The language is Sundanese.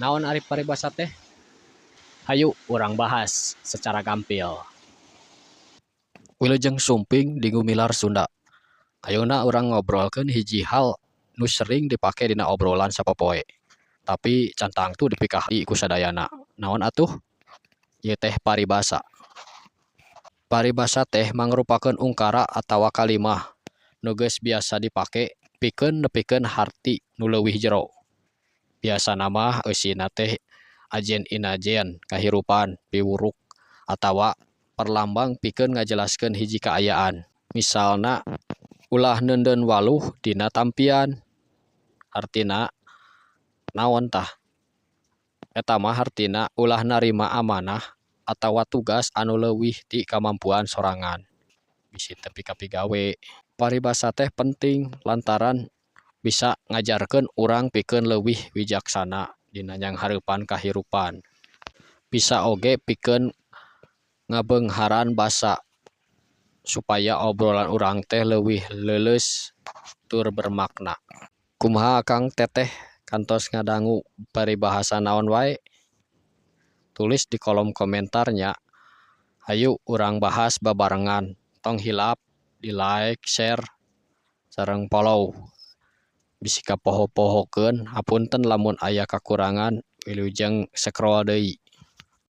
Naon ari paribasa teh? Hayu urang bahas secara gampil. Wilujeng sumping di Gumilar Sunda. Ayeuna urang ngobrolkeun hiji hal nu sering dipake dina obrolan sapopoe, tapi can tangtu dipikaharti ku sadayana. Naon atuh? Ieu teh paribasa. Paribasa teh mangrupakeun ungkara atawa kalimah nu geus biasa dipake pikeun nepikeun harti nu leuwih jero. Biasana mah eusina teh ajen-inajen kahirupan, piwuruk, atawa perlambang pikeun ngajelaskeun hiji kaayaan. Misalna, "Ulah neundeun waluh dina tampian." Hartina naon tah? Eta mah hartina ulah narima amanah atawa tugas anu leuwih ti kamampuan sorangan, bisi teu kapigawe. Paribasa teh penting lantaran bisa ngajarkeun urang pikeun leuwih wijaksana dina nyanghareupan kahirupan. Bisa oge pikeun ngabeungharan basa supaya obrolan urang teh leuwih leuleus tur bermakna. Kumaha Akang Teteh, kantos ngadangu paribahasa naon wae? Tulis di kolom komentar nya. Hayu urang bahas babarengan. Tong hilap di like, share, sareng follow. Bisi kapoho-pohokeun, hapunten lamun aya kakurangan. Wilujeng scroll deui.